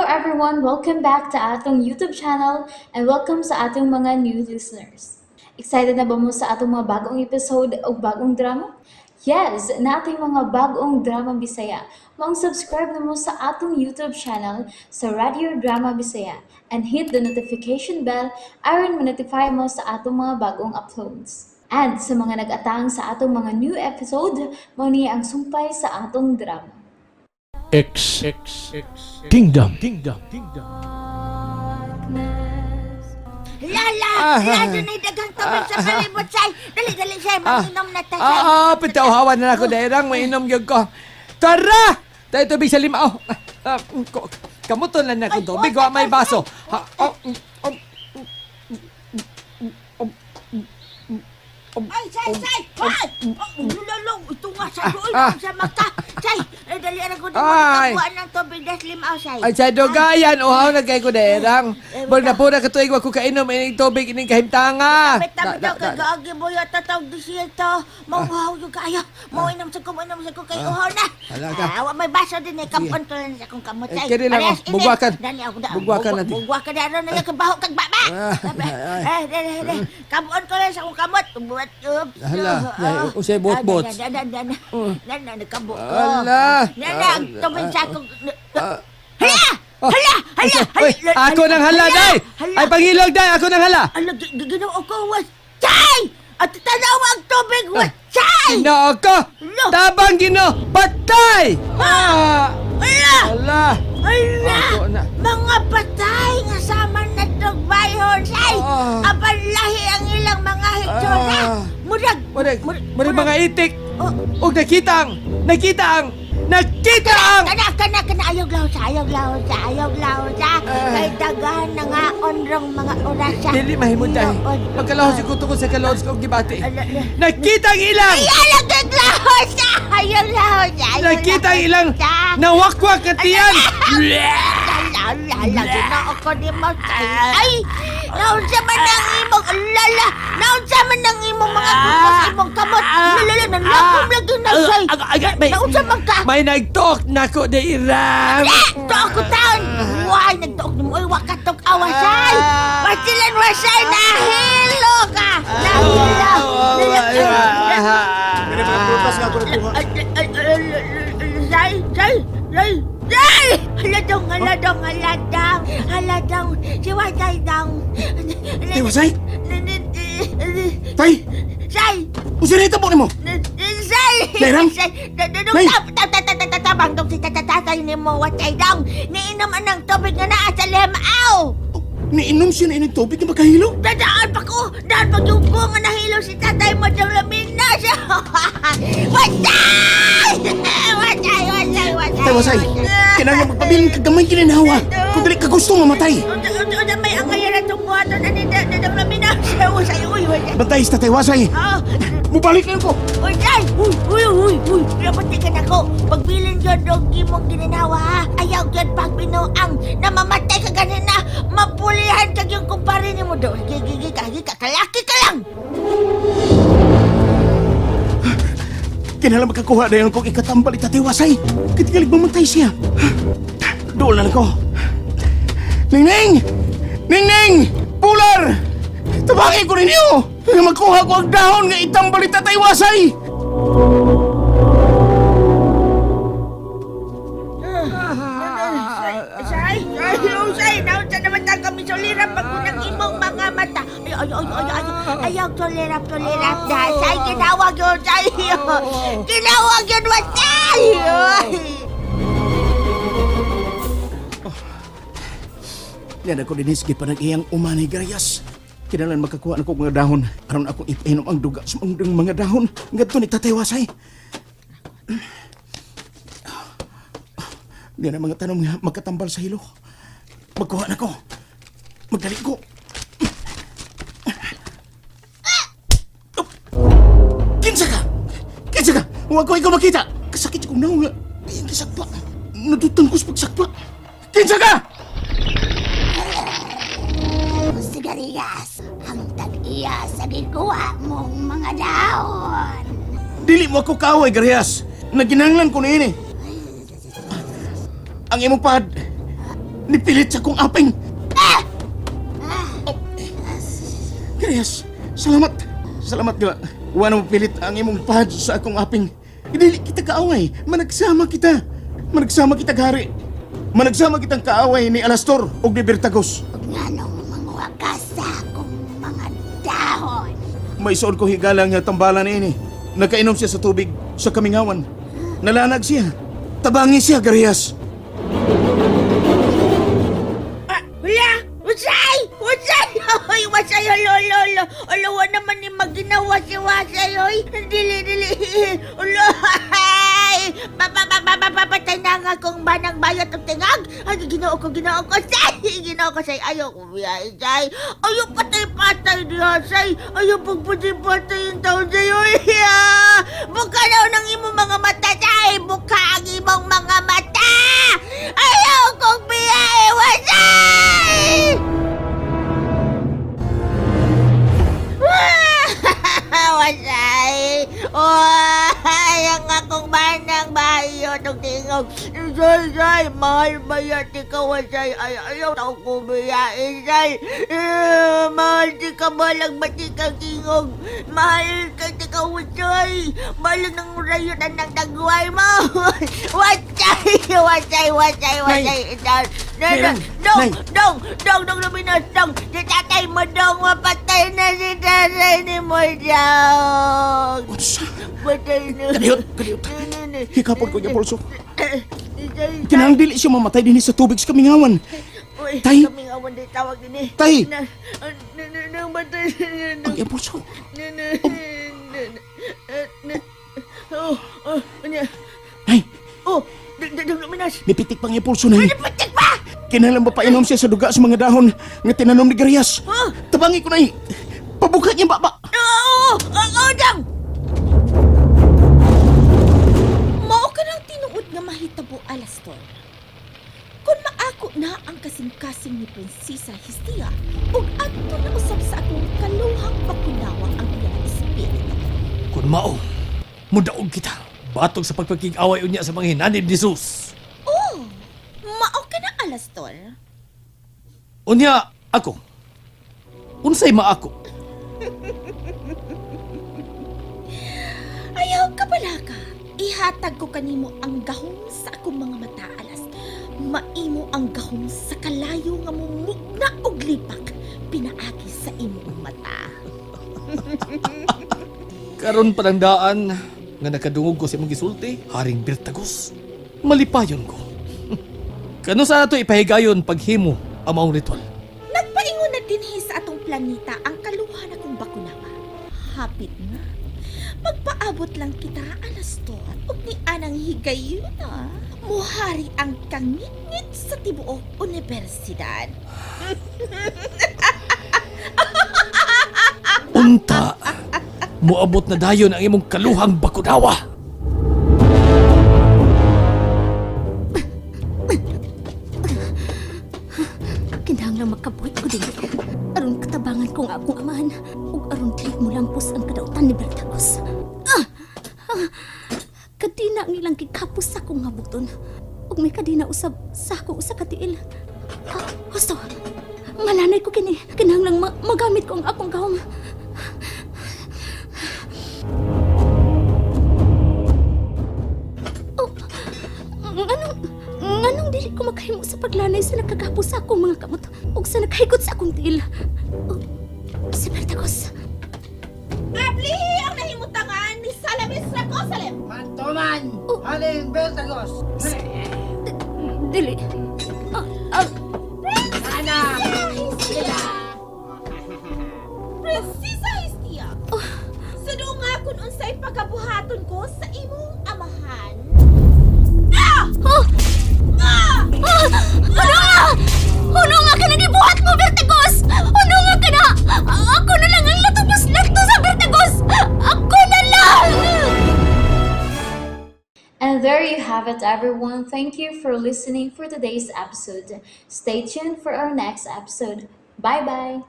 everyone! Welcome back to atong YouTube channel and welcome sa atong mga new listeners. Excited na ba mo sa atong mga bagong episode o bagong drama? Yes, naa tay mga bagong drama Bisaya. Maong subscribe na mo sa atong YouTube channel sa Radio Drama Bisaya and hit the notification bell aron ma-notify mo sa atong mga bagong uploads. And sa mga nag-atang sa atong mga new episode, mao ni ang sumpay sa atong drama. X Kingdom Kingdom. Lala, lala na dagang tubig sa palibot, Say. Dali, dali, Say. Manginom na ta, Say. Pitawhawan na ako dairang mainom gyud ko. Tara! Tayo tubig sa limao. Kamuton lang na akong tubig, wa may baso. Ha, oh, oh, Ay, Say, Say. Ay, oh, lalo, ito nga sa doon, sa mata. Say, eh, dali na ko din Ay. magkakuha ng tubig das limao, Say. Ay, sa dugayan, uhaw na kay ko dairang. Eh, Bol na po na katuig, wa ko kainom ining tubig, ining kahimtanga. Tapit, tapit Da, daw da, kay da. gaagi mo yata tawag desierto. Mauhaw yung kayo. Mauinom sa ko, mauinom sa ko kay uhaw na. Hala ka. Ah, wa may baso din eh. Kampon ko lang sa akong kamot. Eh, Say. kini lang, Parehas oh, ini. bugwakan. Dali ako da. Bugwakan natin. Bugwakan na ron. Kay baho kag baba. Ah, ay. Eh, dali, dali. Kampon ko lang sa akong kamot. Buat, oops. Hala, Ah, dai, usay bot-bot. Ah, dan, dan, dan, dan, dan, nagkabo ko. Hala. Dan, dan, tubig sa akong. Ah, Hala! Hala! Hala! Uy, ako nang hala, day! Hala! Ay, pangilog, day! Ako nang hala! Ala, ginoo ko, wasay! At tanaw ang tubig, wasay! Ginoo ko! Hala! Tabang Ginoo! Patay! Ah! Ala! Ala! Ala! Ako na. Mga patay nga sama na tugbayhon, say! Ah. Apan lahi ang ilang mga hitsura! Ah. Murag! Murag, murag mga itik! Oh. Og nakita ang! Nakita ang! Nakita ang! Kana, kana, kana, ayaw lahos, ayaw lahos, ayaw lahos, Ah. Kay dagahan na nga onrong mga orasa. Dili mahimong day. Noon. Magkalahos ko tungkol sa kalahos ko og gibati. Ala, ala. Nakita ang ilang! Ay, alag ang lahos! Ayaw lahos, ayaw Nakita ang ilang! lahos. Nawakwak ka tiyan! Lala, lala, ginoo ko ni mo. Ay, naunsa man ang imong, lala, naunsa man ang imong mga gukos, imong kamot. Lala, nalakom lagi na say. Naunsa man ka? May nagtok nako de iram. Eh, tuok ko taon. Why, nagtuok ni mo, oy, wakatok awasay. Wasilan wasay, nahilo ka. Nahilo. Kini mga prutas nga ako nagkuha. Say, say, say, say! Haladong, haladong, haladong, haladong, si Wasay dong. Tay Wasay? Tay! Say! Unsa na itabo nimo? Say! Dairang? Say! Nay! Tabang dong si tatatay ni mo, Wasay dong. Niinom anang tubig nga naa sa lemaw. Niinom siya na ining tubig nga makahilo. Dadaan pa ko! Daan pa yung ko nga nahilo si tatay mo dong lamin na siya! Wasay! Wasay! Wasay! Wasay! Tay Wasay, kinahanglan magpabilin kag gamay ginhawa. Kung dili ka gusto mamatay. Unsa unsa unsa may angay na itong buhaton ani dadang lamin na siya. Wasay! Uy! Wasay! Bantay sa Tatay Wasay. Ah! Mubalik na ko. Wasay! Uy! Uy! Uy! Uy! Dapat ka na ko! Pagbilin yun dong imong gininawa ha! Ayaw yun pag binuang na mamatay ka ganina! Mapulihan kag yung kumpare ni mo do! Gigi ka! Gigi ka! Kalaki ka lang! Kinahanglan makakuha dayon kog ikatambal ni Tatay Wasay. Kay tingali mamatay siya. Dool na lang ko. Ningning! Ningning! Pular! Tabangin ko ninyo! Nga makuha ko ang dahon nga itambal ni Tatay Wasay! Say, ay, oh, say, naunsa naman ta kami solirap pag unang imong mga mata. Ay, ay, ay, ay, ay, ayaw, solirap, solirap na. Say, ginawag yun, say. Ginawag yun, wasay. Yan ako dinis gipanag-iyang umanay garayas. Kinahanglan makakuha na ko mga dahon aron ako ipainom ang duga sa mga mga dahon ngadto ni Tatay Wasay. Yan ang mga tanong nga makatambal sa hilo. Magkuha na ko. Magdali ko. Kinsa ka? Kinsa ka? Huwag ko ikaw makita. Kasakit ko na nga. Iyang kasakpa. Nadutang ko sa pagsakpa. Kinsa ka? Sigarilyas, ang tag-iya sa gikuha mong mga dahon. Dili mo ako kaaway, Garayas. Naginanglan ko niini. Ang imong pad. Nipilit sa kong aping. Oh. Garias, salamat. Salamat nga. Wa na mapilit ang imong pad sa akong aping. Dili kita kaaway. Managsama kita. Managsama kita gari. Managsama kitang kaaway ni Alastor ug ni Bertagos. Ug nganong manguha ka sa akong mga dahon. May suod ko higala nga tambalan ini. Nakainom siya sa tubig sa kamingawan. Nalanag siya. Tabangi siya, Garias. Ah, Hala! Wasay! Wasay! Hoy, wasay! Alo, alo, alo! Alo, wa naman ni maginawa si Wasay, hoy! Dili, dili! Alo, ay! Papapapapapatay na nga kung banang bayot og tingag! Ay, ginoo ko, ginoo ko, say! Ginoo ko, say! Ayaw ko, biyay, say! Ayaw patay-patay diha, say! Ayaw pagpatay-patay yung taon sa'yo, hoy! Ah! Buka daw ng imong mga mata, say! Buka ang imong mga mata! Ayaw kong biyay, wasay! Wasay! Ay, ang akong manang bayo tong tingog. Say, say, mahal ba yan ti ka, wasay? Ay, ayaw tao ko biyain, say. Eh, mahal ti ka, balag ba ti ka tingog? Mahal ka ti ka, wasay. Balag ng rayon ang tagway mo. Wasay, wasay, wasay, wasay. Nay, Dong, Nay. dong, dong, dong, dong, luminas, dong. Si tatay mo, dong, mapatay na si tatay ni mo, dong. Unsa? Patay na. Kalihot, kalihot. Hikapon ko niya pulso. Tay, Kinahang dili siya mamatay dinhi sa tubig sa kamingawan. Uy, Tay. Kaming awan di tawag din eh. Tay. Na, na, na, na, matay na, Ang iyang pulso. na, na, na, na, oh, oh, ano? Nay, Oh, dong, dong, luminas. nipitik pang iyang pulso, Nay. Patik pa! Kinahanglan ba painom siya sa duga sa mga dahon nga tinanom ni Garias? Huh? Tabangi ko, Nay. Pabukat niya baba. Oo, oo, oo, dong! Mao ka ng tinuod nga mahitabo, Alastor. Kung maako na ang kasing-kasing ni Prinsesa Histia ug adto na usab sa akong kaluhang pakunawa ang iyang espiritu. Kun mao, mudaog kita. Batog sa pagpagkig-away unya sa mga hinanib ni Zeus. Oh, mao ka na, Alastor. Unya, ako. Unsay maako? Ayaw ka balaka. Ihatag ko kanimo ang gahom sa akong mga mata, Alastor. Maimo ang gahom sa kalayo nga mumugna og lipak pinaagi sa imong mata. Karon palang daan nga nakadungog ko sa imong gisulti, Haring Birtagos. Malipayon ko. Kano sana to ipahigayon paghimo ang maong ritual? Nagpaingon na dinhi sa atong planeta ang kaluhan akong bakunawa. Hapit na. Magpaabot lang kita alas to ug ni anang higayuna. Muhari ang kangitngit sa tibuok universidad. Unta, muabot na dayon ang imong kaluhang bakunawa. Kinahanglan makabuhi ko dili. Aron katabangan ko ang akong amahan ug aron dili mo lampos ang kadautan ni Bertagos. Ah! Ah! Kadina ang ilang gikapos sa akong habuton. Ug may kadina usab sa akong usa ka tiil. Ah, husto. Malanay ko kini. Kinahanglan magamit ko ang akong gahom. Oh, nganong dili ko makahimo sa paglanay sa nakagapos sa akong mga kamot ug sa nakahigot sa akong tiil. Oh, si Bertagos. Ablihi ang nahimutangan ni Salamis Racosalem. Mantuman! Oh. Haling Beltagos! Dili. Ah, ah, Ana! Histia. Prinsesa Histia. Sa nga kun unsay pagabuhaton ko sa imong amahan. Oh! Ah! Ano nga? Ano nga ka nagibuhat mo, Bertagos? Ano nga ka na? Ako na lang ang latubos lato sa Bertagos! Ako na lang! And there you have it, everyone. Thank you for listening for today's episode. Stay tuned for our next episode. Bye bye.